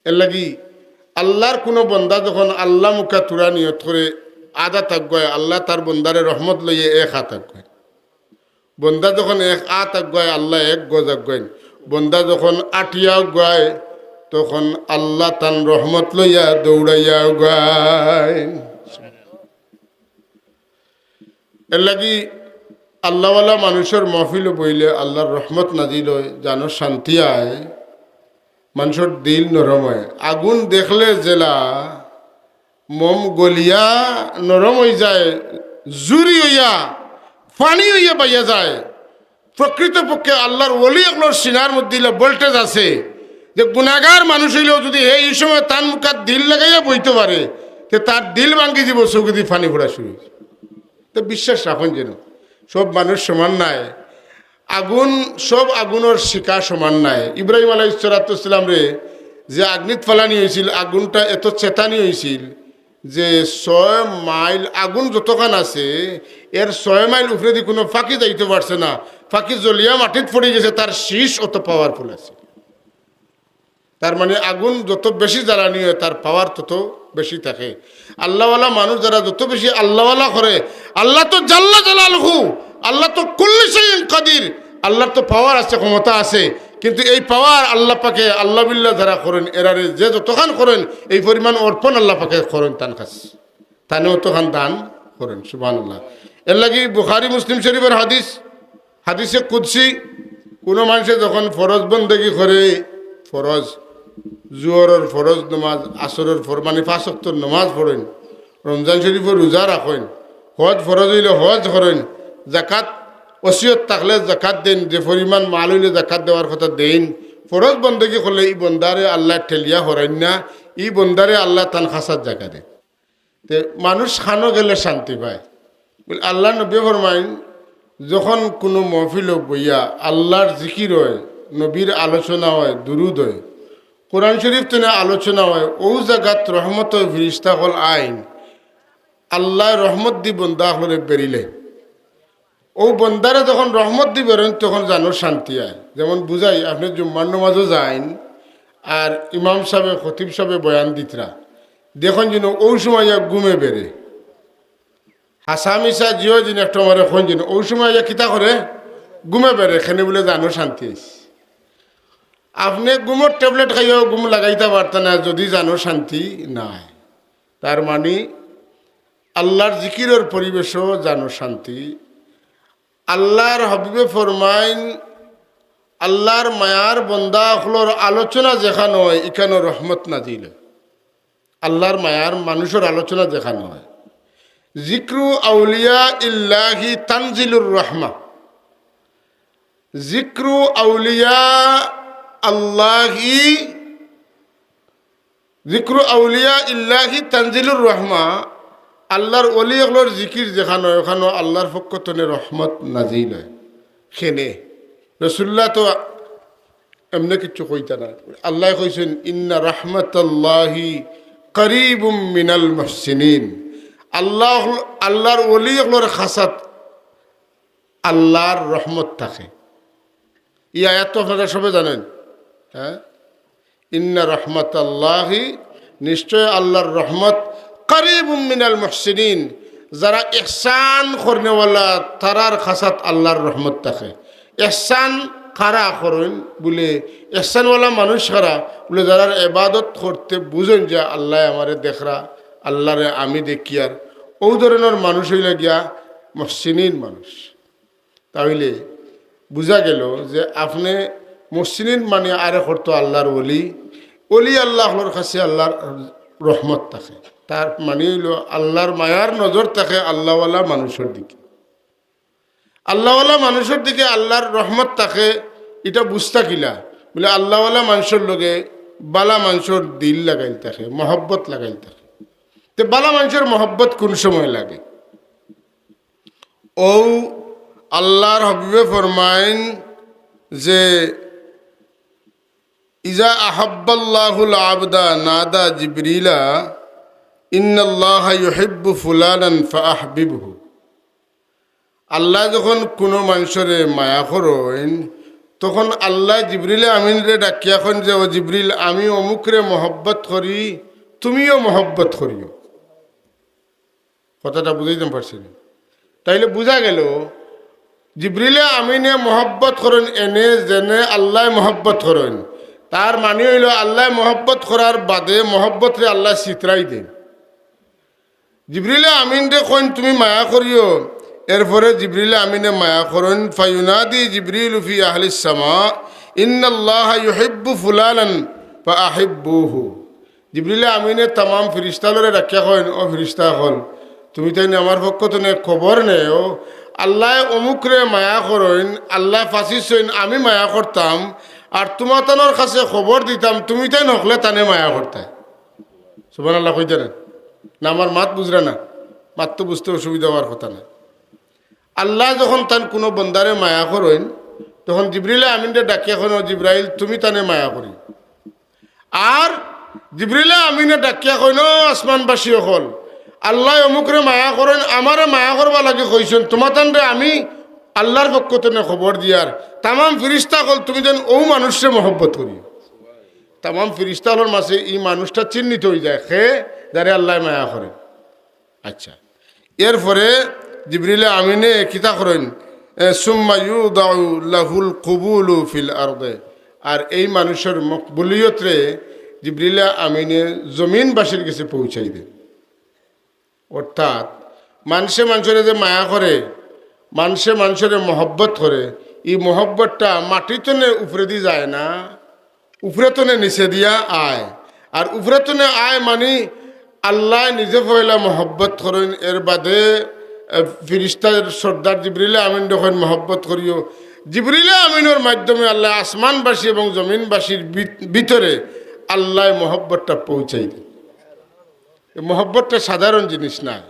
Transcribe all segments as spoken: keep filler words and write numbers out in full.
এরলাগি আল্লার কুনু বন্দা যখন আল্লা মুখা থুড়া নিয়ত করে আধা তাকগুয়ায়, আল্লা তার বন্দারে রহমত লইয়া এক আত আগুয়ায়। বন্দা যখন এক আত আগুয়ায়, আল্লা এক গজ আগুয়াইন। বন্দা যখন আটিয়া আগুয়ায়, তখন আল্লা তান রহমত লইয়া দৌড়াইয়া আগুয়াইন। এরলাগি আল্লাওয়ালা মানুষর মহফিলো বইলে আল্লার রহমত নাজিল অয়, জানো শান্তি আয়, মানুষর দিল নরম অয়। আগুন দেখলে জেলা, মোম গলিয়া নরম অইযায়, জুড়ি অইয়া, পানি অইয়া বাইয়া যায়। প্রকৃতপক্ষে আল্লার ওলি অকলর সিনার মধ্যে ইলা voltage আছে যে গুনাগার মানুষ অইলেও যুদি হে ই সময় তান মুখাত দিল লাগাইয়া বইতো পারে, তে তার দিল ভাঙ্গি যিবো, চউখদি পানি পড়া শুরু অইযায়। তে বিশ্বাস রাখইন যেন, সব মানুষ সমান নায়, আগুন, সব আগুনর শিখা সমান নায়। ইব্রাহিম আলাইহিস সালাতু ওয়াস সালামরে যে আগ্নিত ফালানি অইছিল, আগুনটা এত চেতানি অইছিল যে ছয় মাইল আগুন যতখান আছে, এর ছয় মাইল উপরেদি কুনু পাখি যাইতো পারছে না। পাখি জ্বলিয়া মাটিত পড়ি গেছে, তার শিশ অত powerful আছে। তার মানে আগুন যত বেশি জ্বালানি অয়, তার power তত বেশি থাকে। আল্লাওয়ালা মানুষ যারা যত বেশি আল্লাওয়ালা করে, আল্লা তো জাল্লা জালালহু, আল্লা তো কুল্লি শাইইন কাদির, আল্লার তো power আছে, ক্ষমতা আছে, কিন্তু এই power আল্লা পাকে, আল্লা বিল্লা যারা করইন, এরারে যে যতখান করইন, এই পরিমাণ অর্পণ আল্লা পাকে করইন তান কাছে। তানে অতখান দান করইন, সুবহানাল্লাহ। এরলাগি বুখারী মুসলিম শরীফর হাদিস, হাদিসে কুদসি, কুনু মানষে যখন ফরজ বন্দেগি করে, ফরজ, জুহরর ফরজ নমাজ, আসরর ফর-, মানে পাঁচ ওয়াক্তর নমাজ পড়ইন, রমজান শরীফর রোজা রাখইন, হজ ফরজ অইলে হজ করইন, জাকাত, ওসিয়ত থাকলে জাকাত দেইন, যে পরিমাণ মাল অইলে জাকাত দেওয়ার কথা দেইন, ফরজ বন্দেগি করলে ই বন্দারে আল্লায় ঠেলিয়া হরাইন না, ই বন্দারে আল্লায় তান খাছাত জাগা দেইন। তে মানুষ খানো গেলে শান্তি পায়। বলে, আল্লার নবীয়ে ফরমাইন, যখন কুনু মহফিলো বইয়া আল্লার জিকির অয়, নবীর আলোচনা অয়, দুরুদ অয়, কোরআন শরীফ তনে আলোচনা অয়, অউ জাগাত রহমতর ফিরিস্তা অকল আইন, আল্লায় রহমতদি বন্দা অকলরে বেড়িলে। অউ বন্দারে যখন রহমতদি বেড়ইন, তখন জানো শান্তি আয়। যেমন বুঝাই, আপনে জুম্মার নমাজো যাইন, আর ইমাম সাবে, খতিব সাবে বয়ান দিতরা, দেখইন যেন অউ সময় ইয়া ঘুমে বেড়ে। হাছা মিছা যেও যেন একটু আমারে কইন যেন, অউ সময় ইয়া কিতা করে? ঘুমে বেড়ে, কেনে বুলে জানো শান্তি আইছে। আপনে ঘুমর tablet খাইয়াও ঘুম লাগাইতা পারতা না, যুদি জানো শান্তি নাই। তার মানে আল্লার জিকিরর পরিবেশো জানো শান্তি। আল্লার হাবিবে ফরমাইন, আল্লার মায়ার বন্দা অকলর আলোচনা যেখান অয়, ইখানো রহমত নাজিল অয়। আল্লার মায়ার মানুষর আলোচনা যেখান অয়, জিক্রু আউলিয়া ইল্লাহি তানজিলুর রহমা, জিক্রু আউলিয়া আল্লাহি, জিক্রু আউলিয়া ইল্লাহি তানজিলুর রহমা, আল্লার ওলি অকলর জিকির যেখান অয়, ওখানো আল্লার পক্ষ তনে রহমত নাজিল অয়। কেনে? রসুল্লাহ তো এমনে কিচ্ছু কইতা না। আল্লায় কইছইন, "ইন্না রাহমাতাল্লাহি করিবুম মিনাল মুহসিনিন।" আল্লাহ, আল্লার ওলি অকলর খাছাত আল্লার রহমত থাকে। ই আয়াত তো আপনারা সবে জানইন, হ্যাঁ? ইন্না রাহমাতাল্লাহি, নিশ্চয় আল্লার রহমত, করিবুম মিনাল মুহসিনিন, যারা ইহসান করনেওয়ালা, তারার খাছাত আল্লার রহমত থাকে। ইহসান কারা করইন বুলে, ইহসানওয়ালা মানুষ কারা বুলে, যারার ইবাদত করতে বুঝইন যে আল্লায় আমারে দেখরা, আল্লারে আমি দেখিয়ার, অউ ধরনর মানুষ অইলা গিয়া মুহসিনিন মানুষ। তাইলে বুঝা গেল যে আপনে মুহসিনিন মানে আরেক অর্থ আল্লার ওলি, ওলি আল্লাহ অকলর কাছে আল্লার রহমত থাকে। তার মানে অইলো আল্লার মায়ার নজর থাকে আল্লাওয়ালা মানুষর দিকে। আল্লাওয়ালা মানুষর দিকে আল্লার রহমত থাকে, ইটা বুঝতা কিলা? বুলে আল্লাওয়ালা মানুষর লগে বালা মানুষর দিল লাগাইল থাকে, মহব্বত লাগাইল থাকে। তে বালা মানুষর মহব্বত কুন সময় লাগে? অউ আল্লার হাবিবে ফরমাইন যে, "ইজা আহাব্বাল্লাহুল আবদা নাদা জিবরিলা, ইন্নাল্লাহা ইউহিব্বু ফুলানান ফাআহবিবহু।" আল্লায় যখন কুনু মানষরে মায়া করইন, তখন আল্লায় জিবরিলে আমিনরে ডাকিয়া কইন যে, "ও জিবরিল, আমি অমুকরে মহব্বত করি, তুমিও মহব্বত করিও।" কথাটা বুঝাইতাম পারছি নি? তাইলে বুঝা গেল, জিবরিলে আমিনে মহব্বত করইন এনে যেনে আল্লায় মহব্বত করইন। তার মানি অইলো আল্লায় মহব্বত করার বাদে মহব্বতরে আল্লায় ছিতরাই দেইন। জিবরিলে আমিনরে কইন, "তুমি মায়া করিও।" এরপরে জিবরিলে আমিনে মায়া করইন, "ফায়ুনাদি জিবরিলু ফি আহলিস সামা, ইন্নাল্লাহা ইউহিব্বু ফুলানান ফাআহিব্বুহু।" জিবরিলে আমিনে তামাম ফিরিস্তা অকলরে ডাকিয়া কইন, "ও ফিরিস্তা অকল, তুমি তাইন আমার পক্ষ তনে খবর নেও, আল্লায় অমুকরে মায়া করইন, আল্লায় ফাঁসি সইন, আমি মায়া করতাম, আর তুমাতানর কাছে খবর দিতাম, তুমি তাইন হকলে তানে মায়া করতায়।" সুবহানাল্লাহ কইতা না? না, আমার মাত বুঝরা না? মাত তো বুঝতে অসুবিধা অওয়ার কথা না। আল্লায় যখন তান কুনু বন্দারে মায়া করইন, তখন জিবরিলে আমিনরে ডাকিয়া কইন, "ও জিবরাইল, তুমি তানে মায়া করি।" আর জিবরিলে আমিনে ডাকিয়া কইন, "ও আসমানবাসী অকল, আল্লায় অমুকরে মায়া করইন, আমারে মায়া করবার লাগি কইছইন, তুমাতানরে আমি আল্লার পক্ষ তনে খবর দিয়ার, তামাম ফিরিস্তা অকল তুমি যেন অউ মানুষরে মহব্বত করি।" তামাম ফিরিস্তা অকলর মাঝে ই মানুষটা চিহ্নিত অইযায়, কে যারে আল্লায় মায়া করইন। আচ্ছা, এরপরে জিবরিলে আমিনে কিতা করইন? এ, "সুম্মা ইউদাউ লাহুল কুবুলু ফিল আরদে।" আর এই মানুষর মকবুলিয়তরে জিবরিলে আমিনে জমিনবাসীর গেছে পৌঁছাই দেইন। অর্থাৎ মানষে মানষরে যে মায়া করে, মানষে মানষরে মহব্বত করে, ই মহব্বতটা মাটি তনে উপরেদি যায় না, উপরে তনে নিচে দিয়া আয়। আর উপরে তনে আয় মানি আল্লায় নিজে পয়লা মহব্বত করইন, এর বাদে, এ, ফিরিস্তার সর্দার জিবরিলে আমিনরে কইন মহব্বত করিও। জিবরিলে আমিনর মাধ্যমে আল্লায় আসমানবাসী এবং জমিনবাসীর ভিত-, ভিতরে আল্লায় মহব্বতটা পৌঁছাই দেইন। এই মহব্বতটা সাধারণ জিনিস নায়।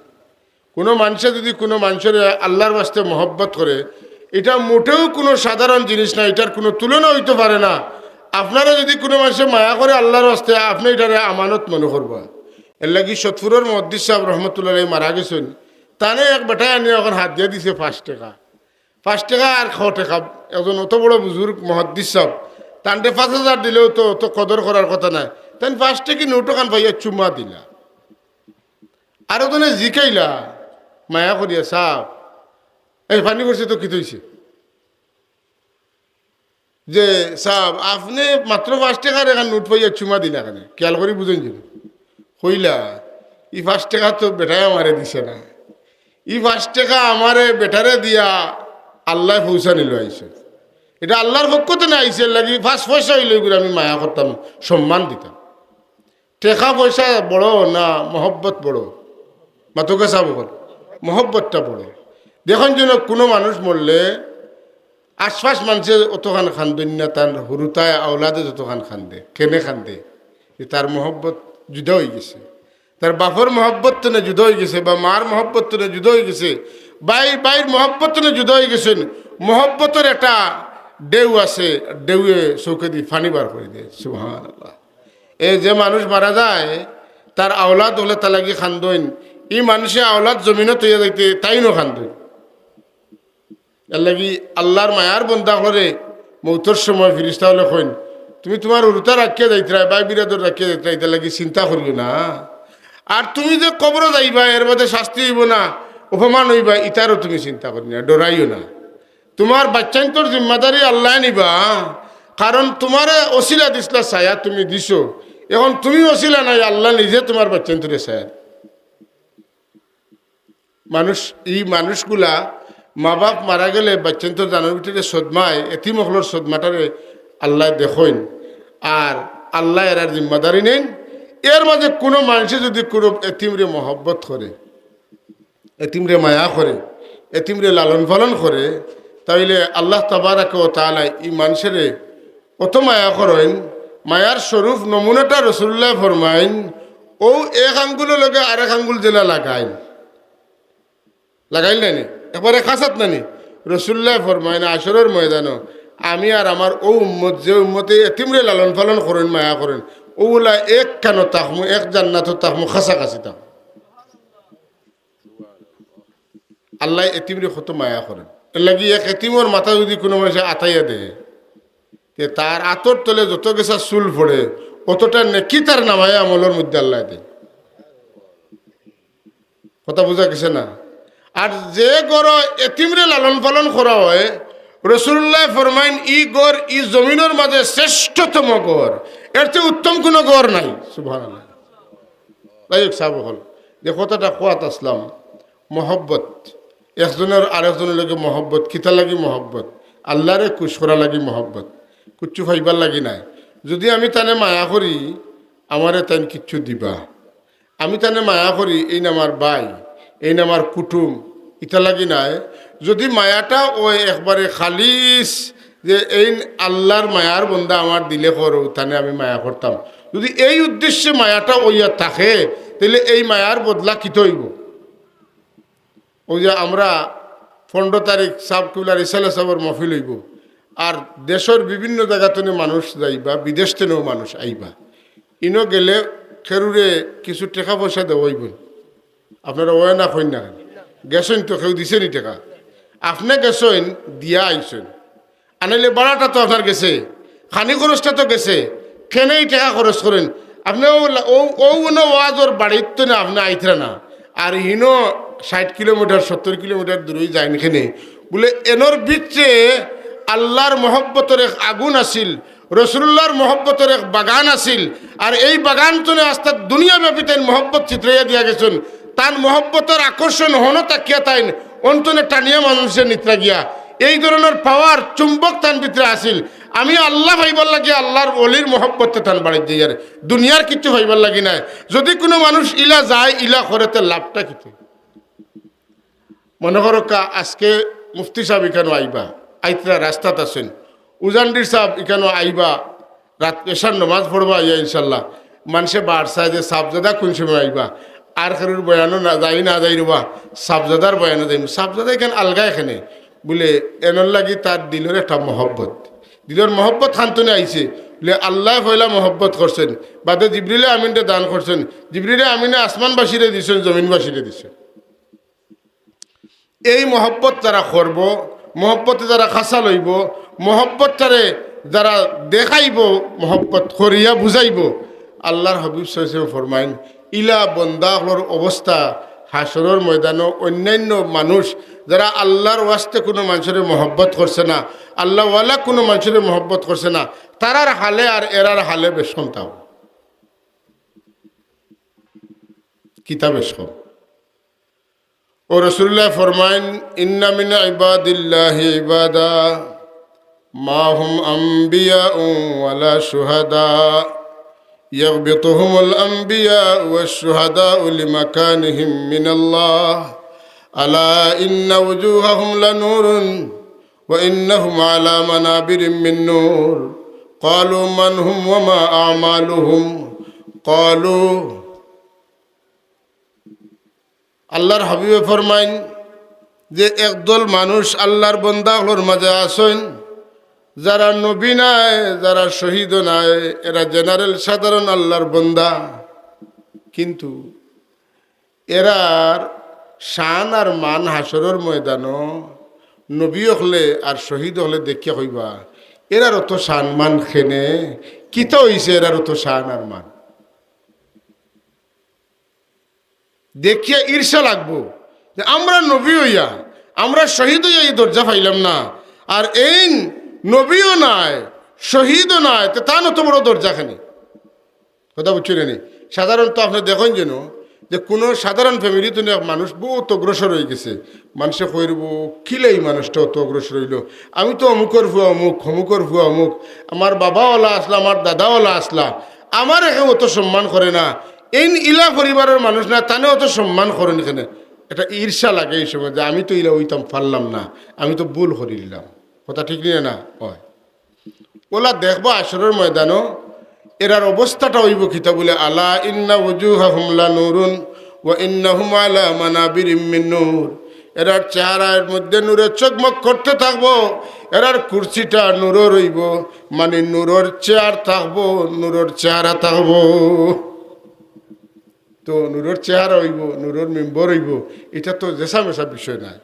কুনু মানষে যুদি কুনু মানষরে আল্লার ওয়াস্তে মহব্বত করে, ইটা মোটেউ কুনু সাধারণ জিনিস না, ইটার কুনু তুলনা অইতো পারে না। আপনারে যুদি কুনু মানষে মায়া করে আল্লার ওয়াস্তে, আপনে ইটারে আমানত মনো করবা। এরলাগি সতপুরর মুহাদ্দিস সাব রহমতুল্লাহ আলাইহি মারা গেছইন, তানে এক বেটায় আনিয়া অখন হাদিয়া দিছে পাঁচ টেকা। পাঁচ টেকা আর শ টেকা, একজন অত বড় বুজুর্গ মুহাদ্দিস সাব, তানরে পাঁচ হাজার দিলেও তো অত কদর করার কথা নায়। তাইন পাঁচ টেকা নোট অখান পাইয়া চুমা দিলা। আরো জনে জিকাইলা, মায়া করিয়া, "সাব, এই পানি পড়ছে তো কিতা অইছে?" যে, "সাব, আপনে মাত্র পাঁচ টেকার এখান নোট পাইয়া চুমা দিলা কেনে? খেয়াল করি বুঝইন যে।" কইলা, "ই পাঁচ টেকা তো বেটায় আমারে দিছে না, ই পাঁচ টেকা আমারে বেটারে দিয়া আল্লায় পৌঁছানি লইয়া আইছে। ইটা আল্লার পক্ষ তনে আইছে, এরলাগি পাঁচ পয়সা অইলে ইগুরে আমি মায়া করতাম, সম্মান দিতাম।" টেকা পয়সা বড় না মহব্বত বড়? মাতউক্কা সাব অকল, মহব্বতটা বড়। দেখইন যেন কুনু মানুষ মরলে আশপাশ মানষে অতখান কান্দইন না, তান হুরুতায় আওলাদে যতখান কান্দে, কেনে কান্দে? যে তার মহব্বত জুদা অইগেছে, তার বাপর মহব্বত তনে জুদা অইগেছে, বা মার মহব্বত তনে জুদা অইগেছে, ভাই ভাইর মহব্বত তনে জুদা অইগেছইন। মহব্বতর একটা ঢেউ আছে, ঢেউয়ে চউখেদি পানি বার করি দেয়। সুবহানাল্লাহ। এ যে মানুষ মারা যায়, তার আওলাদ অকলে তার লাগি কান্দইন, ই মানষে আওলাদ জমিনো থইয়া যাইতে তাইনও কান্দইন। এরলাগি আল্লার মায়ার বন্দা অকলরে মউতর সময় ফিরিস্তা অকলে কইন, "তুমি তুমার হুরুতা রাখিয়া যাইতরায়, ভাই বিরাদর রাখিয়া যাইতরায়, ইতার লাগি চিন্তা করিও না। আর তুমি যে কবরো যাইবায়, এর বাদে শাস্তি অইবো না, অপমান অইবায়, ইতারও তুমি চিন্তা করিও না, ডরাইও না।" তুমার বাইচ্চাইন্তর জিম্মাদারি আল্লায় নিবা, কারণ তুমারে অছিলা দিছলা ছায়া তুমি দিছো, অখন তুমি অছিলা নায়, আল্লা নিজে তুমার বাইচ্চাইন্তরে ছায়া। মানুষ, ই মানুষগুলা মা বাপ মারা গেলে বাইচ্চাইন্তর জানর ভিতরে সদমায়, এতিম অকলর সদমাটারে আল্লায় দেখইন, আর আল্লায় এরার জিম্মাদারি নেইন। এর মাঝে কুনু মানষে যুদি কুনু এতিমরে মহব্বত করে, এতিমরে মায়া করে, এতিমরে লালন পালন করে, তাইলে আল্লাহ তাবারাকা ওয়া তাআলা ই মানষরে অত মায়া করইন। মায়ার স্বরূপ নমুনাটা রসুলুল্লায় ফরমাইন, অউ এক আঙ্গুলর লগে আরেক আঙ্গুল যেলা লাগাইন, লাগাইল নানি, একবারে কাছাত নানি। রসুলুল্লায় ফরমাইন, হাশরর ময়দানো আমি আর আমার অউ উম্মত, যে উম্মতে এতিমরে লালন পালন করইন, মায়া করইন, অউলা এক কানো থাকমু, এক জান্নাতো থাকমু, কাছাকাছি থাকমু। আল্লায় এতিমরে কত মায়া করইন। এরলাগি এক এতিমর মাথা যুদি কুনু মানষে আতাইয়া দেয়, তে তার আতর তলে যত গেছা চুল পড়ে, অতটা নেকি তার নামায়ে আমলর মধ্যে আল্লায় দেইন। কথা বুঝা গেছে না? আর যে ঘরো এতিমরে লালন পালন করা হয়, রাসূলুল্লায় ফরমাইন, "ই ঘর ই জমিনর মাঝে শ্রেষ্ঠতম ঘর, এর চেয়ে উত্তম কুনু ঘর নাই।" সুবহানাল্লাহ। যাই হোক, সাব অকল, যে কথাটা কওয়াত আছলাম, মহব্বত, একজনর আরেকজনর লগে মহব্বত, কিতা লাগি মহব্বত? আল্লারে খুশ করা লাগি মহব্বত। কুচ্ছু পাইবার লাগি নায়। যুদি আমি তানে মায়া করি, আমারে তাইন কিচ্ছু দিবা। আমি তানে মায়া করি, এইন আমার ভাই, এইন আমার কুটুম, ইতা লাগি নায়। যুদি মায়াটা অয় একবারে খালিস, যে এইন আল্লার মায়ার বন্দা আমার দিলে করো, তানে আমি মায়া করতাম। যুদি এই উদ্দেশ্যে মায়াটা অইয়া থাকে, তাইলে এই মায়ার বদলা কিতা অইবো? অউ যে আমরা পনরো তারিখ সাব কিবলা রিসালা সাবর মহফিল অইবো, আর দেশর বিভিন্ন জাগা তনে মানুষ যাইবা, বিদেশ তনেও মানুষ আইবা। ইনো গেলে কেউরে কিছু টেকা পয়সা দেওয়া অইবো। আপনারা অয় না কইন না কেনে? গেছইন তো, কেউ দিছেনি টেকা? আপনে গেছইন, দিয়া আইছইন। আনাইলে ভাড়াটা তো আপনার গেছে, খানি খরচটা তো গেছে, কেনে ই টেকা খরচ করইন? আপনে অউ লা-, অউ, অউ অনো ওয়াজর বাড়িত তো না আপনে আইতরা না, আর হিনো ষাইট কিলোমিটার, সত্তর কিলোমিটার দূরই যাইন কেনে? বুলে, এনর ভিতরে আল্লার মহব্বতর এক আগুন আছিল, রাসূলুল্লাহর মহব্বতর এক বাগান আছিল, আর এই বাগান তনে আস্তা দুনিয়া ব্যাপী তাইন মহব্বত ছিতরাইয়া দিয়া গেছইন। তান মহব্বতর আকর্ষণ হনো তাকিয়া তাইন অন তনে টানিয়া মানুষে নিতরা গিয়া। এই ধরনর পাওয়ার চুম্বক তান ভিতরে আছিল। আমি আল্লা পাইবার লাগি আল্লার ওলির মহব্বতে তান বাড়িত যাইয়ার, দুনিয়ার কিচ্ছু পাইবার লাগি নায়। যুদি কুনু মানুষ ইলা যায়, ইলা করে, তে লাভটা কিতা? মনো করউক্কা, আজকে মুফতি সাব ইকানো আইবা, আইতরা রাস্তাত আছইন, উজানডির সাব ইকানো আইবা, রাত এশার নমাজ পড়বা আইয়া ইনশাল্লাহ। মানষে বার চায় যে সাবজাদা কুন সময় আইবা, আর কেউর বয়ানো না যাই, না যাই রেবা, সাবজাদার বয়ানো যাইমু। সাবজাদা ইখান আলগা এখানে, বুলে, এনর লাগি তার দিলর একটা মহব্বত, দিলর মহব্বত খান তনে আইছে। বুলে, আল্লায় পয়লা মহব্বত করছইন, বাদে জিবরিলে আমিনরে দান করছইন, জিবরিলে আমিনে আসমানবাসীরে দিছইন, জমিনবাসীরে দিছইন। এই মহব্বত যারা করবো, মহব্বতে যারা খাসা লইবো, মহব্বত তারে যারা দেখাইবো, মহব্বত করিয়া বুঝাইবো, আল্লার হাবিব সাল্লাল্লাহু আলাইহি ওয়াসাল্লাম ফরমাইন, ইলা বন্দা অকলর অবস্থা হাশরর ময়দানো অইন্যান্য মানুষ যারা আল্লার ওয়াস্তে কুনু মানষরে মহব্বত করছে না, আল্লাওয়ালা কুনু মানষরে মহব্বত করছে না, তারার হালে আর এরার হালে বেশ কম থাকবো। কিতা বেশ কম? ও রাসূলুল্লায় ফরমাইন, "ইন্না মিন ইবাদিল্লাহি ইবাদা মা হুম আম্বিয়াউ ওয়ালা শুহাদা, ইয়াগবিতুহুমুল আম্বিয়া ওয়াশ শুহাদাউ লিমাকানিহিম মিনাল্লাহ। আলা ইন্না উজুহাহুম লানুরুন ওয়া ইন্নাহুম আলা মানাবিরিম মিন নূর। ক্বালু মান হুম ওয়া মা আমালুহুম।" ক্বালু আল্লার হাবিবে ফরমাইন যে একদল মানুষ আল্লার বন্দা অকলর মাঝে আছইন, যারা নবী নায়, যারা শহীদও নায়, এরা general সাধারণ আল্লার বন্দা, কিন্তু এরার শান আর মান হাশরর ময়দানো নবী অকলে আর শহীদ অকলে দেখিয়া কইবা, "এরার অত শান মান কেনে? কিতা অইছে এরার অত শান আর মান?" দেখিয়া ঈর্ষা লাগবো যে আমরা নবী অইয়া, আমরা শহীদ অইয়া ই দরজা পাইলাম না, আর এইন নবীও নায়, শহীদও নায়, তে তান অত বড় দরজা কেনে? কথা বুঝছইন নি? সাধারণত আপনে দেখইন যেন যে কুনু সাধারণ family তনে এক মানুষ বউত অগ্রসর অইগেছে, মানষে কইরবো, "কিলা ই মানুষটা অত অগ্রসর অইলো? আমি তো অমুকর ফুয়া অমুক, হমুকর ফুয়া অমুক, আমার বাবা অলা আছলা, আমার দাদা অলা আছলা, আমারে কেউ অত সম্মান করে না, এইন ইলা পরিবারর মানুষ না, তানে অত সম্মান করইন কেনে?" একটা ঈর্ষা লাগে এই সময় যে, "আমি তো ইলা অইতাম পারলাম না, আমি তো ভুল করিলিলাম।" কথা ঠিক নি না? অয়। অলা দেখবা হাশরর ময়দানো এরার অবস্থাটা অইবো কিতা বুলে, "আলা ইন্না উজুহাহুম লানুরুন ওয়া ইন্নাহুম আলা মানাবিরিম মিন নূর।" এরার চেহারার মধ্যে নূরে চকমক করতে থাকবো, এরার কুরসিটা নূরর অইবো, মানে নূরর চেয়ার থাকবো, নূরর চেহারা থাকবো। তো নূরর চেহারা অইবো, নূরর মিম্বর অইবো, ইটা তো জেসা মেসা বিষয় নায়।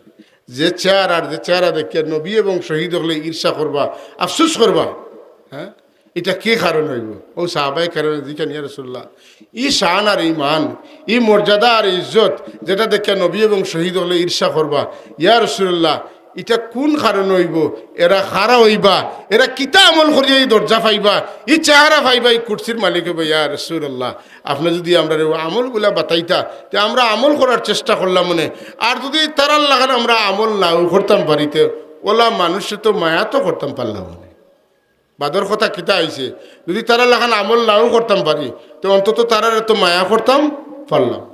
যে চেহারা আর যে চেহারা দেখিয়া নবী এবং শহীদ অকলে ঈর্ষা করবা, আফসোস করবা, হ্যাঁ? ইটা কি কারণ অইবো? অউ সাহাবায়ে কেরামে জিকাইন, "ইয়া রাসূলুল্লাহ, ই শান আর ইমান, ই মর্যাদা আর ইজ্জত, যেটা দেখিয়া নবী এবং শহীদ অকলে ঈর্ষা করবা, ইয়া রাসূলুল্লাহ, ইটা কুন কারণে অইবো? এরা কারা অইবা? এরা কিতা আমল করিয়া ই দরজা পাইবা, ই চেহারা পাইবা, ই কুরসির মালিক অইবা? ইয়া রাসূলুল্লাহ, আপনে যুদি আমরারে অউ আমলগুলা বাতাইতা, তে আমরা আমল করার চেষ্টা করলাম অনে। আর যুদি তারার লাখান আমরা আমল নাও করতাম পারি, তে অলা মানুষরে তো মায়া তো করতাম পারলাম অনে।" বাদর কথা কিতা আইছে, যুদি তারার লাখান আমল নাও করতাম পারি, তে অন্তত তারারে তো মায়া করতাম পারলাম।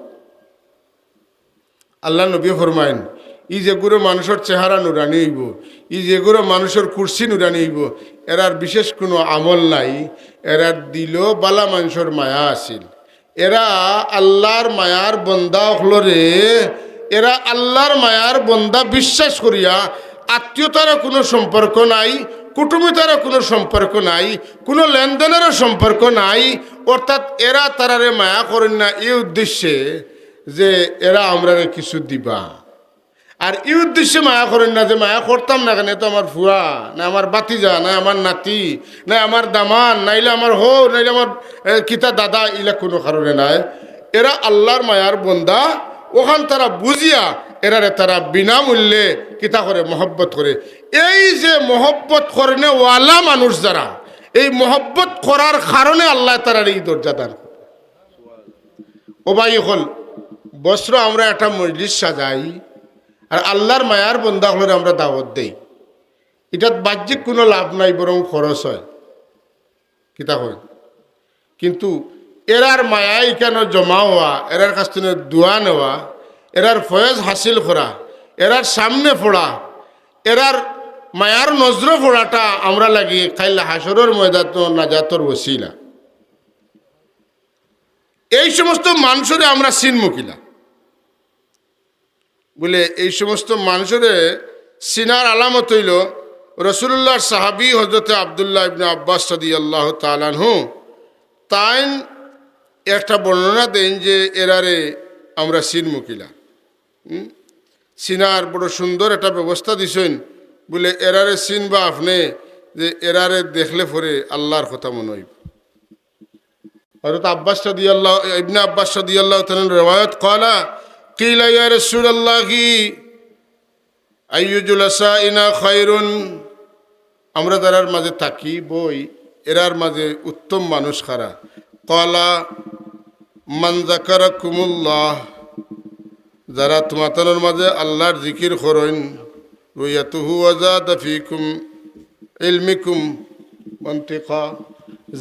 আল্লার নবীয়ে ফরমাইন, "ই যেগুইন মানষর চেহারা নুরানি অইবো, ই যেগুইন মানষর কুরসি নুরানি অইবো, এরার বিশেষ কুনু আমল নাই, এরার দিলো বালা মানষর মায়া আছিল।" এরা আল্লার মায়ার বন্দা অকলরে, এরা আল্লার মায়ার বন্দা বিশ্বাস করিয়া, আত্মীয়তারও কুনু সম্পর্ক নাই, কুটুমিতারও কুনু সম্পর্ক নাই, কুনু লেনদেনেরও সম্পর্ক নাই। অর্থাৎ এরা তারারে মায়া করইন না ই উদ্দেশ্যে যে এরা আমরারে কিছু দিবা। আর ই উদ্দেশ্যে মায়া করইন না যে মায়া করতাম না কেনে, তো আমার ফুয়া, না আমার ভাতিজা, না আমার নাতি, না আমার দামান, নাইলে আমার হউ, নাইলে আমার, এ, কিতা দাদা, ইলা কুনু কারণে নায়। এরা আল্লার মায়ার বন্দা, অখান তারা বুঝিয়া এরারে তারা বিনামূল্যে কিতা করে, মহব্বত করে। এই যে মহব্বত করনেওয়ালা মানুষ যারা, এই মহব্বত করার কারণে আল্লায় তারারে ই দরজা দান করে। ও ভাই অকল, বছরো আমরা একটা মজলিস সাজাই, আর আল্লার মায়ার বন্দা অকলরে আমরা দাওয়াত দেই। ইটাত বাহ্যিক কুনু লাভ নাই, বরং খরচ অয়। কিতা কয়? কিন্তু এরার মায়া ইখানো জমা অওয়া, এরার কাছ থনে দোয়া নেওয়া, এরার ফয়েজ হাসিল করা, এরার সামনে পড়া, এরার মায়ার নজরো পড়াটা আমরার লাগি কাইল হাশরর ময়দানো নাজাতর ওসিলা। এই সমস্ত মানষরে আমরা চিনমু কিলা? বুলে, এই সমস্ত মানষরে চিনার আলামত অইলো, রাসূলুল্লাহর সাহাবী হযরতে আব্দুল্লাহ ইবনে আব্বাস রাদিয়াল্লাহু তাআলা আনহু, তাইন একটা বর্ণনা দেইন যে এরারে আমরা চিনমু কিলা। হুম? চিনার বড় সুন্দর একটা ব্যবস্থা দিছইন। বুলে, এরারে চিনবা আপনে, যে এরারে দেখলে পরে আল্লার কথা মনো অইবো। হযরত আব্বাস রাদিয়াল্লাহু, ইবনে আব্বাস রাদিয়াল্লাহু তাআলা আনহু রেওয়ায়াত, قال: قيل يا رسول الله أي جلسائنا خير؟ আমরা যারার মাঝে থাকি, বই, এরার মাঝে উত্তম মানুষ কারা? قال: من ذكركم الله, যারা তুমাতানর মাঝে আল্লার জিকির করইন, رؤيته وزاد فيكم علمكم منطقا,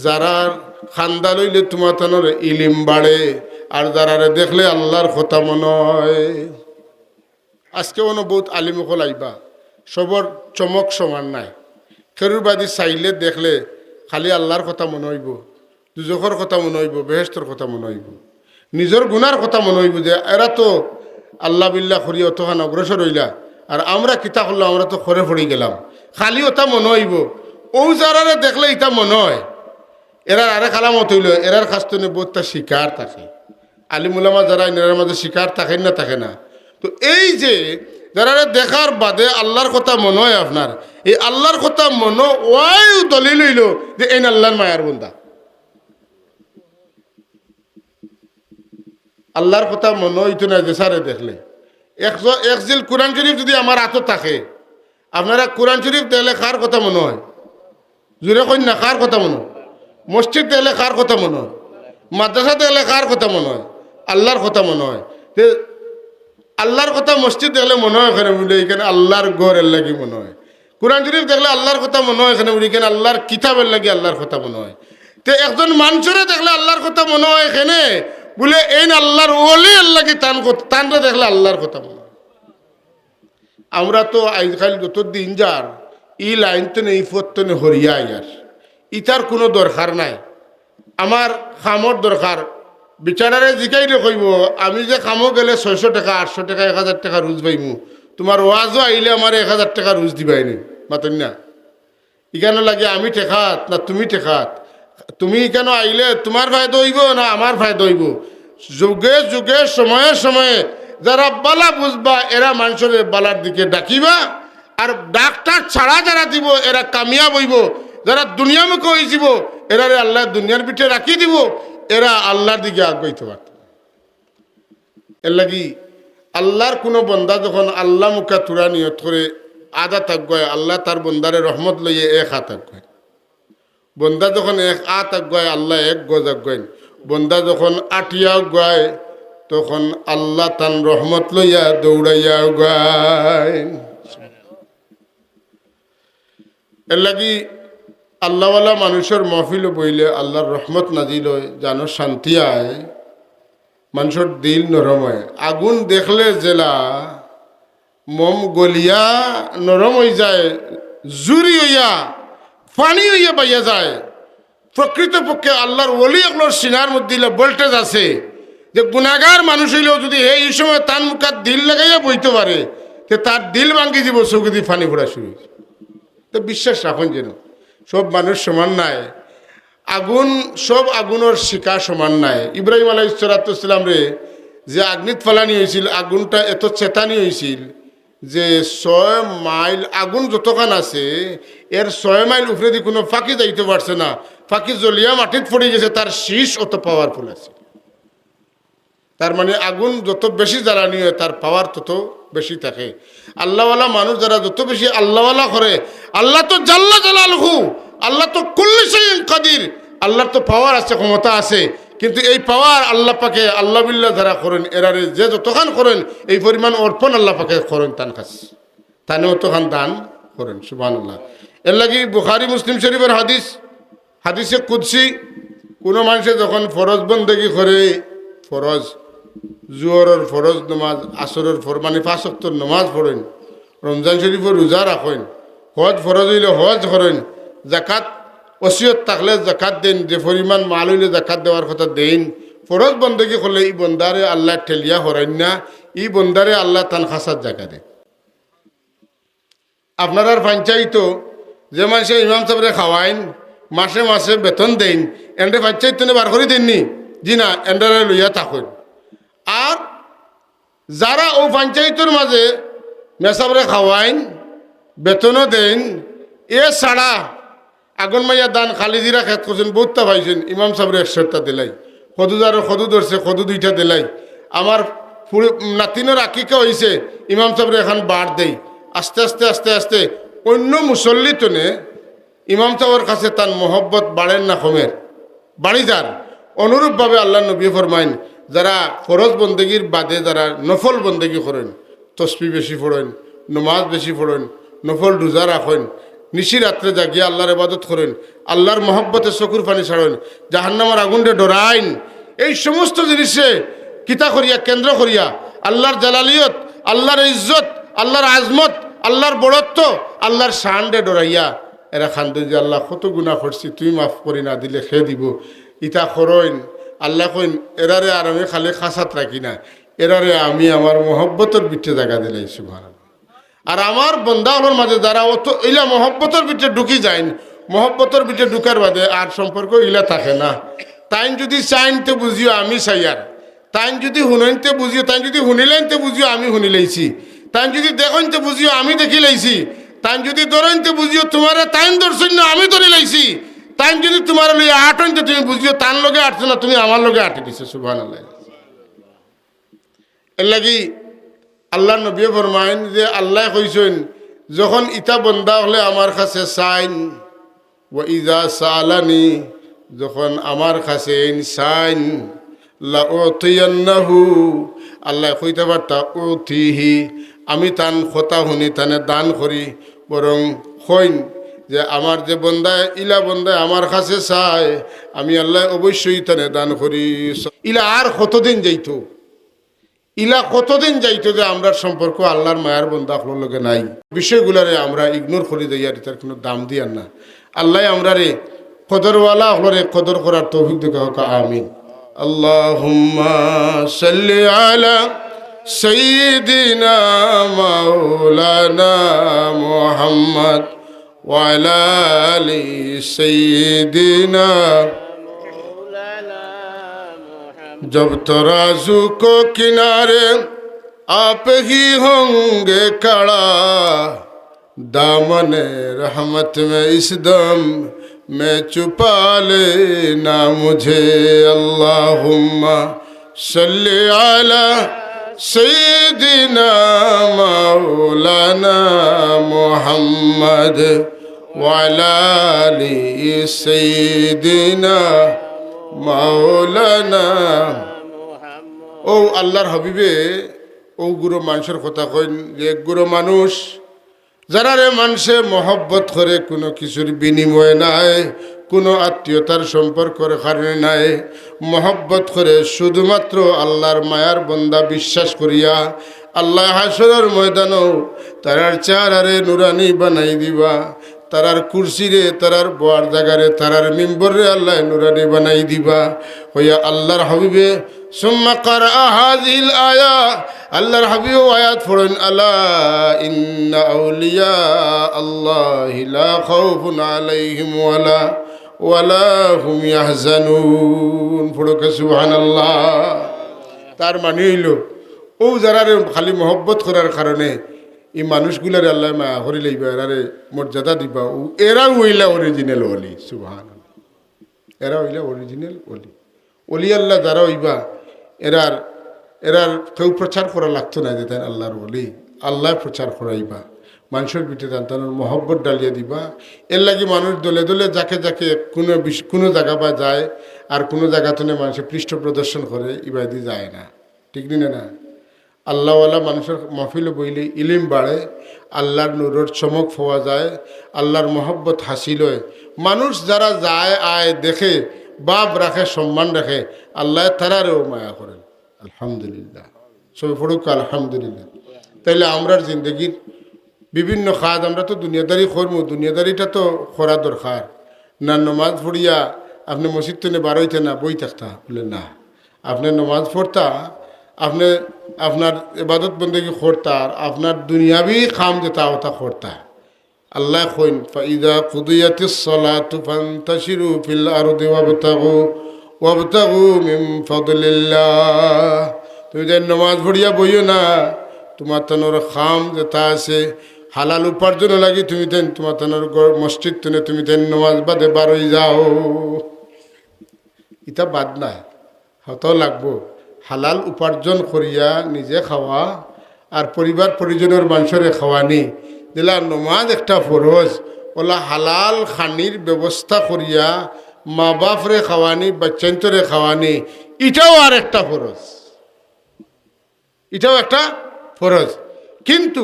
যারার খান্দা লইলে তুমাতানর ইলিম বাড়ে, আর যারারে দেখলে আল্লার কথা মনো অয়। আজকে অনো বউত আলিম অকল আইবা, সবর চমক সমান নায়। কেউর বায়দি চাইলে দেখলে খালি আল্লার কথা মনো অইবো, দুজখর কথা মনো অইবো, বেহেশতর কথা মনো অইবো, নিজর গুনার কথা মনো অইবো যে এরা তো আল্লা বিল্লা করিয়া অতখান অগ্রসর অইলা, আর আমরা কিতা করলাম, আমরা তো খরে পড়ি গেলাম, খালি অতা মনো অইবো। অউ যারারে দেখলে ইতা মনো অয়, এরার আরেক আলামত অইলো, এরার কাছ থনে বউততা শিখার থাকে। আলিম উলামা যারা, এরার মাঝে শিখার থাকে না, থাকে না? তো এই যে যারারে দেখার বাদে আল্লার কথা মনো অয় আপনার, এই আল্লার কথা মনো অওয়াউ দলিল অইলো যে এইন আল্লার মায়ার বন্দা। আল্লার কথা মনো অইতো নায় যে যারারে দেখলে। এক জ-, এক জিলদ কুরআন শরীফ যুদি আমার আতো থাকে, আপনারা কুরআন শরীফ দেখলে কার কথা মনো অয়? জুরে কইন না, কার কথা মনো অয়? মসজিদ দেখলে কার কথা মনো অয়? মাদ্রাসা দেখলে কার কথা মনো অয়? আল্লার কথা মনো অয়। তে আল্লার কথা মসজিদ দেখলে মনো অয় কেনে? বুলে, ইখান আল্লার ঘর, এরলাগি মনো অয়। কুরআন শরীফ দেখলে আল্লার কথা মনো অয় কেনে? বুলে, ইখান আল্লার কিতাব, এরলাগি আল্লার কথা মনো অয়। তে একজন মানষরে দেখলে আল্লার কথা মনো অয় কেনে? বুলে, এইন আল্লার ওলি, এরলাগি তান-, তানরে দেখলে আল্লার কথা মনো অয়। আমরা তো আইজকাইল যত দিন যার, ই লাইন থনে, ই পথ থনে হরিয়া আইয়ার। ইতার কুনু দরকার নাই। আমার কামর দরকার। বেচারারে জিকাইলে কইবো, "আমি যে কামো গেলে ছয়শো টেকা, আটশো টেকা, এক হাজার টেকা রুজ পাইমু, তুমার ওয়াজো আইলে আমারে এক হাজার টেকা রুজ দিবায়নি?" মাতইন না? ইখানো লাগি আমি ঠেকাত না তুমি ঠেকাত? তুমি ইখানো আইলে তুমার ফায়দা অইবো না আমার ফায়দা অইবো? যুগে যুগে, সময়ে সময়ে যারা বালা বুঝবা, এরা মানষরে বালার দিকে ডাকিবা। আর ডাকটা ছাড়া যারা দিবো, এরা কামিয়াব অইবো। যারা দুনিয়ামুখী অইযিবো, এরারে আল্লায় দুনিয়ার ভিতরে রাখি দিবো, এরা আল্লার দিকে আগুয়াইতে পারতো না। এরলাগি আল্লার কুনু বন্দা যখন আল্লামুখা থুড়া নিয়ত করে আধা আত আগুয়ায়, আল্লায় তার বন্দারে রহমত লইয়া এক আত আগুয়াইন। বন্দা যখন এক আত আগুয়ায়, আল্লায় এক গজ আগুয়াইন। বন্দা যখন আটিয়া আগুয়ায়, তখন আল্লায় তান রহমত লইয়া দৌড়াইয়া আগুয়াইন। এরলাগি আল্লাওয়ালা মানুষর মহফিলো বইলে আল্লার রহমত নাজিল অয়, জানো শান্তি আয়, মানুষর দিল নরম অয়। আগুন দেখলে জেলা, মম গলিয়া নরম অইযায়, জুরি অইয়া, পানি অইয়া বাইয়া যায়। প্রকৃতপক্ষে আল্লার ওলি অকলর সিনার মধ্যে ইলা voltage আছে যে গুনাগার মানুষ অইলেও যুদি হে ই সময় তান মুখাত দিল লাগাইয়া বইতো পারে, তে তার দিল ভাঙ্গি যিবো, চউখদি পানি পড়া শুরু অইযিবো। তে বিশ্বাস রাখইন যেন। সব মানুষ সমান নায়, আগুন, সব আগুনর শিখা সমান নায়। ইব্রাহিম আলাইহিস সালাতু ওয়াস সালামরে যে আগ্নিত ফালানি অইছিল, আগুনটা এত চেতানি অইছিল যে ছয় মাইল আগুন যতখান আছে, এর ছয় মাইল উপরেদি কুনু পাখি যাইতো পারছে না। পাখি জ্বলিয়া মাটিত পড়ি গেছে, তার শিস অত powerful আছে। তার মানে আগুন যত বেশি জ্বালানি অয়, তার power তত বেশি থাকে। আল্লাওয়ালা মানুষ যারা যত বেশি আল্লাওয়ালা করে, আল্লা তো জাল্লা জালালুহু, আল্লা তো কুল্লি শাইইন কাদির, আল্লার তো power আছে, ক্ষমতা আছে, কিন্তু এই power আল্লা পাকে, আল্লা বিল্লা যারা করইন, এরারে যে যতখান করইন, এই পরিমাণ অর্পণ আল্লা পাকে করইন তান কাছে। তানে অতখান দান করইন, সুবহানাল্লাহ। এরলাগি বুখারী মুসলিম শরীফর হাদিস, হাদিসে কুদসি, কুনু মানষে যখন ফরজ বন্দেগি করে, ফরজ, জুহরর ফরজ নমাজ, আসরর ফর-, মানে পাঁচ ওয়াক্তর নমাজ পড়ইন, রমজান শরীফর রোজা রাখইন, হজ ফরজ অইলে হজ করইন, জাকাত, ওসিয়ত থাকলে জাকাত দেইন, যে পরিমাণ মাল অইলে জাকাত দেওয়ার কথা দেইন, ফরজ বন্দেগি করলে ই বন্দারে আল্লায় ঠেলিয়া হরাইন না, ই বন্দারে আল্লায় তান খাছাত জাগা দেইন। আপনারার পঞ্চায়েতো যে মানষে ইমাম সাবরে খাওয়াইন, মাসে মাসে বেতন দেইন, এনরে পঞ্চায়েত তনে বার করি দেইন নি? জি না, এনরারে লইয়া থাকইন। আর যারা অউ পঞ্চায়েতর মাঝে মেসাবরে খাওয়াইন, বেতনও দেইন, এ ছাড়া আগুন মাইয়া দান খালি জিরা খেত করছইন, বউততা পাইছইন, ইমাম সাবরে একশোটা দিলাই, কদু যারর কদু ধরছে, কদু দুইটা দিলাই, আমার ফুড়ি-, নাতিনর আকিকা অইছে, ইমাম সাবরে এখান বার দেই। আস্তে আস্তে, আস্তে আস্তে অইন্য মুসল্লি তনে ইমাম সাবর কাছে তান মহব্বত বাড়ের না কমের? বাড়ি যার। অনুরূপভাবে আল্লার নবী ফরমাইন, যারা ফরজ বন্দেগির বাদে যারা নফল বন্দেগি করইন, তসবি বেশি পড়ইন, নমাজ বেশি পড়ইন, নফল রোজা রাখইন, নিশি রাত্রে জাগিয়া আল্লার ইবাদত করইন, আল্লার মহব্বতে চকুর পানি ছাড়ইন, জাহান্নামর আগুনরে ডরাইন, এই সমস্ত জিনিসে কিতা করিয়া, কেন্দ্র করিয়া আল্লার জালালিয়ত, আল্লার ইজ্জত, আল্লার আজমত, আল্লার বড়ত্ব, আল্লার শানরে ডরাইয়া এরা কান্দইন যে, "আল্লা, কত গুনা করছি, তুমি মাফ করি না দিলে কে দিবো?" ইতা করইন। আল্লায় কইন, "এরারে আর আমি খালি খাছাত রাখি না, এরারে আমি আমার মহব্বতর ভিতরে জাগা দিলাই।" সুবহানাল্লাহ। আর আমার বন্দা অকলর মাঝে যারা অত ইলা মহব্বতর ভিতরে ঢুকি যাইন, মহব্বতর ভিতরে ঢুকার বাদে আর সম্পর্ক ইলা থাকে না। তাইন যুদি চাইন তে বুঝিও আমি চাইয়ার, তাইন যুদি হুনইন তে বুঝিও, তাইন যুদি হুনিলাইন তে বুঝিও আমি হুনিলাইছি, তাইন যুদি দেখইন তে বুঝিও আমি দেখিলাইছি, তাইন যুদি ধরইন তে বুঝিও তুমারে তাইন ধরছইন না আমি ধরিলাইছি, তাইন যুদি তুমারে লইয়া আটইন তে তুমি বুঝিও তান লগে আটছো না, তুমি আমার লগে আটি দিছো। সুবহানাল্লাহ। এরলাগি আল্লার নবীয়ে ফরমাইন যে আল্লায় কইছইন, যখন ইতা বন্দা অকলে আমার কাছে চাইন, "ওয়া ইযা সাআলানি", যখন আমার কাছে এইন চাইন, "লা উতিয়ান্নাহু", আল্লায় কইতা পারতা, "উতিহি", আমি তান কথা হুনি, তানে দান করি। বরং কইন যে, "আমার যে বন্দায়, ইলা বন্দায় আমার কাছে চায়, আমি আল্লায় অবশ্যই তানে দান করি।" ইলা আর কতদিন যাইতো? ইলা কতদিন যাইতো যে আমরার সম্পর্ক আল্লার মায়ার বন্দা অকলর লগে নাই? বিষয়গুলারে আমরা ignore করি যাইয়ার, ইতার কুনু দাম দিয়ার না। আল্লায় আমরারে কদরওয়ালা অকলরে কদর করার তৌফিক দেউক্কা, আমিন। আল্লাহুম্মা সাল্লি আলা সাইয়্যিদিনা মাওলানা মুহাম্মদ ওয়া আলা আলি সাইয়্যিদিনা। जब तराजू को किनारे आप ही होंगे खड़ा, دامن رحمت میں اس دم میں چھپا لینا مجھے۔ اللہم صل علی سیدنا مولانا محمد وعلی آل سیدنا مولانا۔ ও আল্লাহর হাবিবে, ও গুরু মানুষর কথা কইন যে এক গুরু মানুষ, যারারে মানষে মহব্বত করে, কুনু কিছুর বিনিময়ে নায়, কুনু আত্মীয়তার সম্পর্কর কারণে নায়, মহব্বত করে শুধুমাত্র আল্লাহর মায়ার বন্দা বিশ্বাস করিয়া। আল্লায় হাশরর ময়দানো তারার চেহারারে নুরানি বানাই দিবা, তারার কুরসিরে, তারার বওয়ার জাগারে, তারার মিম্বররে আল্লায় নুরানি বানাই দিবা। কইয়া আল্লাহর হাবিবে সুম্মা কারা হাযিহিল আয়া, আল্লাহর হাবিবে আয়াত পড়ইন, আলা ইন্না আউলিয়া আল্লাহি লা খাউফুন আলাইহিম ওয়ালা, ওয়ালা হুম ইয়াহজানুন। পড়ুক্কা সুবহানাল্লাহ। তার মানে অইলো, ও যারারে খালি মহব্বত করার কারণে ই মানুষগুলারে আল্লায় মায়া করি লইবা, এরারে মর্যাদা দিবা, ও এরা অইলা original ওলি। সুবহানাল্লাহ। এরা অইলা original ওলি। ওলি আল্লাহ যারা অইবা, এরার, এরার কেউ প্রচার করা লাগতো না যে তাইন আল্লাহর ওলি। আল্লায় প্রচার করাইবা, মানষর ভিতরে তান তানর মহব্বত ডালিয়া দিবা। এরলাগি মানুষ দলে দলে যাকে যাকে কুনু বিশ-, কুনু জাগা বা যায়, আর কুনু জাগা তনে মানষে পৃষ্ঠ প্রদর্শন করে, ইবাদি যায় না। ঠিক নি না? আল্লাহওয়ালা মানষর মাহফিলো বইলে ইলিম বাড়ে, আল্লাহর নূরর চমক পাওয়া যায়, আল্লাহর মহব্বত হাসিল অয়। মানুষ যারা যায়, আয়, দেখে, ভাব রাখে, সম্মান রাখে, আল্লায় তারারেও মায়া করেন। আলহামদুলিল্লাহ। সবে পড়ুক্কা আলহামদুলিল্লাহ। তাইলে আমরার জিন্দেগির বিভিন্ন কাজ, আমরা তো দুনিয়াদারি করমু, দুনিয়াদারিটা তো করা দরকার। না নমাজ পড়িয়া আপনে মসজিদ তনে বার অইতা না, বই থাকতা? বলে না। আপনে নমাজ পড়তা, আপনে আপনার ইবাদত বন্দেগি করতা, আর আপনার দুনিয়াবি কাম যেতা অতা করতা। আল্লায় কইন, ফাইদা কুদিয়াতিস সালাতু ফান্তাশিরু ফিল আরদি ওয়াবতাগু, ওয়াবতাগু মিন ফাদলিল্লাহ। তুমি যে নমাজ পড়িয়া বইও না, তুমার তানর কাম যেতা আছে, হালাল উপার্জন লাগি তুমি তাইন, তুমার তানর ঘর, মসজিদ তনে তুমি তাইন নমাজ বাদে বার অই যাও। ইতা বাদ নাই, হতাও লাগবো। হালাল উপার্জন করিয়া নিজে খাওয়া আর পরিবার পরিজনর মানষরে খাওয়ানি। যেলা নমাজ একটা ফরজ, অলা হালাল খানির ব্যবস্থা করিয়া মা বাপরে খাওয়ানি, বাচ্চাইন্তরে খাওয়ানি, ইটাও আর একটা ফরজ। ইটাও একটা ফরজ। কিন্তু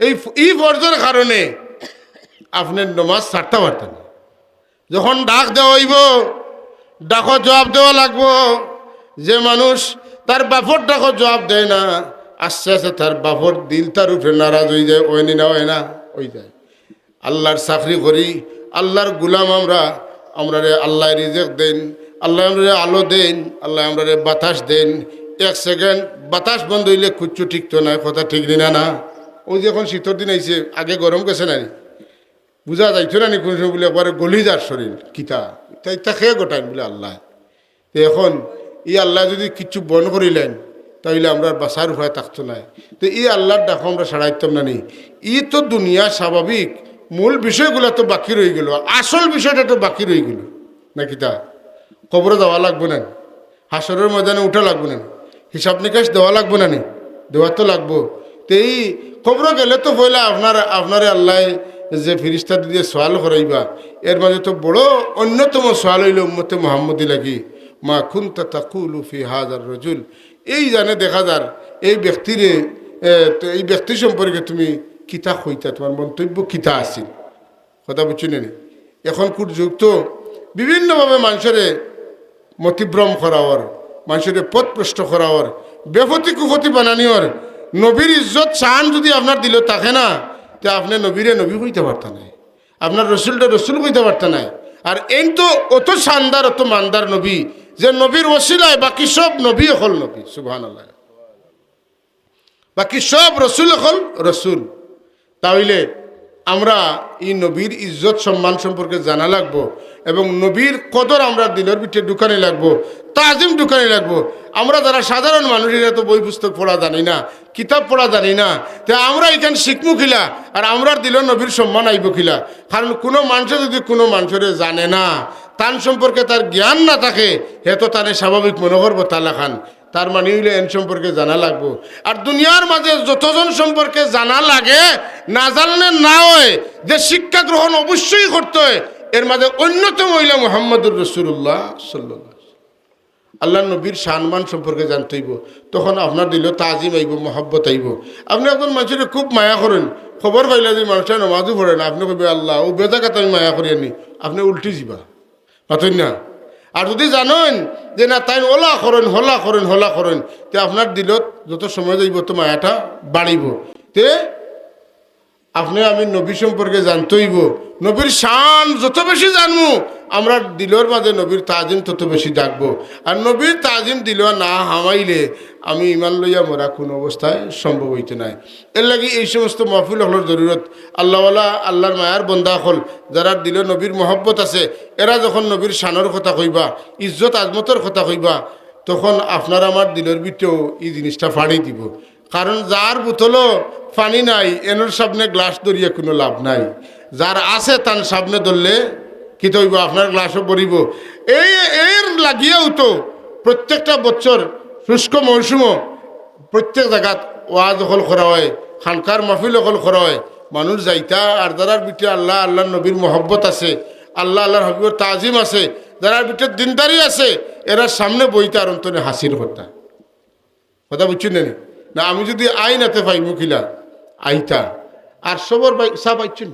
এই ফ-, ই ফরজর কারণে আপনে নমাজ ছাড়তা পারতা না। যখন ডাক দেওয়া অইবো, ডাকো জবাব দেওয়া লাগবো। যে মানুষ তার বাপর ডাকো জবাব দেয় না, আস্তে আস্তে তার বাপর দিল তার উপরে নারাজ অই যায়, অয়নি না অয় না? অই যায়। আল্লাহর চাকরি করি, আল্লাহর গুলাম আমরা, আমরারে আল্লায় রিজেক দেইন, আল্লায় আমরারে আলো দেইন, আল্লায় আমরারে বাতাস দেইন। এক সেকেন্ড বাতাস বন্ধ অইলে কুচ্ছু টিকতো নায়, কথা ঠিক নি না? না, অউ যে অখন শীতর দিন আইছে, আগে গরম গেছে না নি, বুঝা যাইতো না নি কুনু সময়, বুলে একবারে গলি যার শরীর। কিতা? ইতা, ইতা কে ঘটাইন? বুলে আল্লায়। তে অখন ই আল্লায় যুদি কিচ্ছু বন্ধ করিলাইন, তা অইলে আমরার বাঁচার উপায় থাকতো নায়। তে ই আল্লাহর ডাকো আমরা সাড়া দিতাম না নি? ই তো দুনিয়া স্বাভাবিক, মূল বিষয়গুলা তো বাকি রইগেলো, আসল বিষয়টা তো বাকি রইগেলো, না কিতা? কবরো যাওয়া লাগবো না নি? হাশরর ময়দানে উঠা লাগবো না নি? হিসাব নিকাশ দেওয়া লাগবো না নি? দেওয়া তো লাগবো। তে ই কবরো গেলে তো পয়লা আপনার, আপনারে আল্লায় যে ফিরিস্তাদি দিয়া সওয়াল করাইবা, এর মাঝে তো বড় অন্যতম সওয়াল অইলো উম্মতে মুহাম্মদী লাগি, মা কুনতা তাকুলু ফি হাযার রাজুল। এই জানে দেখা যার, এই ব্যক্তিরে, এ, তো এই ব্যক্তি সম্পর্কে তুমি কিতা কইতা, তুমার মন্তব্য কিতা আছিল? কথা বুঝছো নি? অখনকুর যুগ তো বিভিন্নভাবে মানষরে মতিভ্রম করা অর, মানষরে পথভ্রষ্ট করা অর, বেপথি কুপথি বানানি অর। নবীর ইজ্জত শান যুদি আপনার দিলো থাকে না, তে আপনে নবীরে নবী কইতা পারতা নায়, আপনার রসুলরে রসুল কইতা পারতা নায়। আর এইন তো অত শানদার, অত মানদার নবী, যে নবীর ওসিলায় বাকি সব নবী অকল নবী। সুবহানাল্লাহ। বাকি সব রসুল অকল রসুল। তা অইলে আমরা ই নবীর ইজ্জত সম্মান সম্পর্কে জানা লাগবো এবং নবীর কদর আমরার দিলর ভিতরে ঢুকানি লাগবো, তাজিম ঢুকানি লাগবো। আমরা যারা সাধারণ মানুষ, এরা তো বই পুস্তক পড়া জানি না, কিতাব পড়া জানি না, তে আমরা ইখান শিখমু কিলা? আর আমরার দিলো নবীর সম্মান আইবো কিলা? কারণ কুনু মানষে যুদি কুনু মানষরে জানে না, তান সম্পর্কে তার জ্ঞান না থাকে, হে তো তানে স্বাভাবিক মনো করবো তালা খান। তার মানি অইলো এন সম্পর্কে জানা লাগবো। আর দুনিয়ার মাঝে যতজন সম্পর্কে জানা লাগে, না জানলে না অয়, যে শিক্ষা গ্রহণ অবশ্যই করতে অয়, এর মাঝে অন্যতম অইলা মুহাম্মাদুর রাসূলুল্লাহ সাল্লাল্লাহু আলাইহি ওয়াসাল্লাম। আল্লাহর নবীর শানমান সম্পর্কে জানতে অইবো, তখন আপনার দিলো তাজিম আইবো, মহব্বত আইবো। আপনে একজন মানষরে খুব মায়া করইন, খবর পাইলা যে মানষটা নমাজও পড়ে না, আপনে কইবা, "আল্লাহ, অউ বেজাগাত আমি মায়া করিয়ার নি।" আপনে উল্টি যিবা, মাতইন না? আর যুদি জানইন যে না, তাইন অলা করইন, হলা করইন, হলা করইন, তে আপনার দিলো যত সময় যাইবো, অত মায়াটা বাড়িবো। তে আপনে আমি নবী সম্পর্কে জানতে অইবো। নবীর শান যত বেশি জানমু, আমরার দিলর মাঝে নবীর তাজিম তত বেশি জাগবো। আর নবীর তাজিম দিলো না হামাইলে আমি ইমান লইয়া মরা কুনু অবস্থায় সম্ভব অইতো নায়। এরলাগি এই সমস্ত মাহফিল অকলর জরুরত। আল্লাহওয়ালা, আল্লাহর মায়ার বন্দা অকল, যারার দিলো নবীর মহব্বত আছে, এরা যখন নবীর শানর কথা কইবা, ইজ্জত আজমতর কথা কইবা, তখন আপনার আমার দিলর ভিতরেও ই জিনিসটা ফাড়ি দিবো। কারণ যার বোতলো পানি নাই, এনর সামনে গ্লাস ধরিয়া কুনু লাভ নাই। যার আছে, তান সামনে ধরলে কিতা অইবো? আপনার গ্লাসও ভরিবো। এই, এর লাগিয়াউ তো প্রত্যেকটা বছর শুষ্ক মৌসুমও প্রত্যেক জাগাত ওয়াজ অকল করা অয়, খানকার মাহফিল অকল করা অয়। মানুষ যাইতা, আর যারার ভিতরে আল্লাহ, আল্লাহর নবীর মহব্বত আছে, আল্লাহ, আল্লাহর হাবিবর তাজিম আছে, যারার ভিতরে দিনদারি আছে, এরার সামনে বইতা আর অন্তরে হাসিল করতা। কথা বুঝছইন নি? না, আমি যুদি আই না তে পাইমু কিলা? আইতা। আর সবর ভাই, সাব আইছইন?